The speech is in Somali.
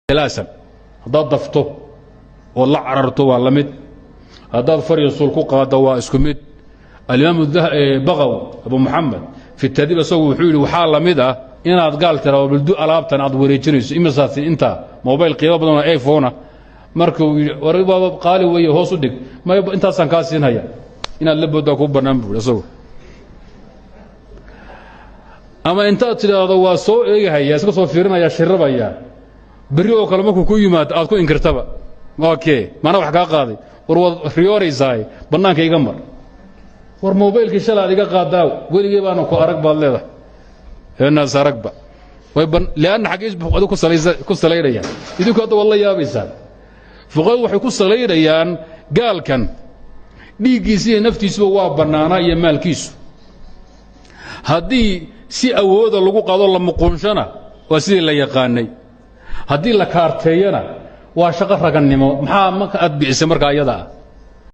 Ikhtilaasan haddaad dafto ood la cararto waa la mid, haddaad faryo suul ku qaaddo waa isku mid. Alimaam Baqawi Abu Muxamed fi tadiib isagu wuxuu yidhi waxaa la mid ah inaad gaal tiraado bildu alaabtan aad wareejinayso imisaasi intaa mobayl qiimo badan oo iPhone ah, markuu war waaba qaali weeye, hoos u dhig, may intaasaan kaa siinhaya, inaad la booddaa kuu bannaan buui isagu. Ama intaad tidhaahdo waa soo eegahaya, iska soo fiirinaya, shirabaya, berri oo kale markuu ku yimaado aad ku inkirtaba, okay mana wax kaa qaaday, war waad riyooraysaay, bannaanka iga mar, war mobaylkii shalay aad iga qaadaa weligee baana ku arag baad leedahay, heenaas aragba. Lianna xaggiis adigu ku salaynayaan. Idinku hadda waad la yaabaysaan, fuqahadu waxay ku salaynayaan gaalkan dhiiggiisa iyo naftiisuba waa bannaanaa iyo maalkiisu, haddii si awooda lagu qaado la muquunshana waa sidii la yaqaanay, haddii la kaarteeyana waa shaqo ragannimo. Maxaa marka aad bicisay markaa iyada ah?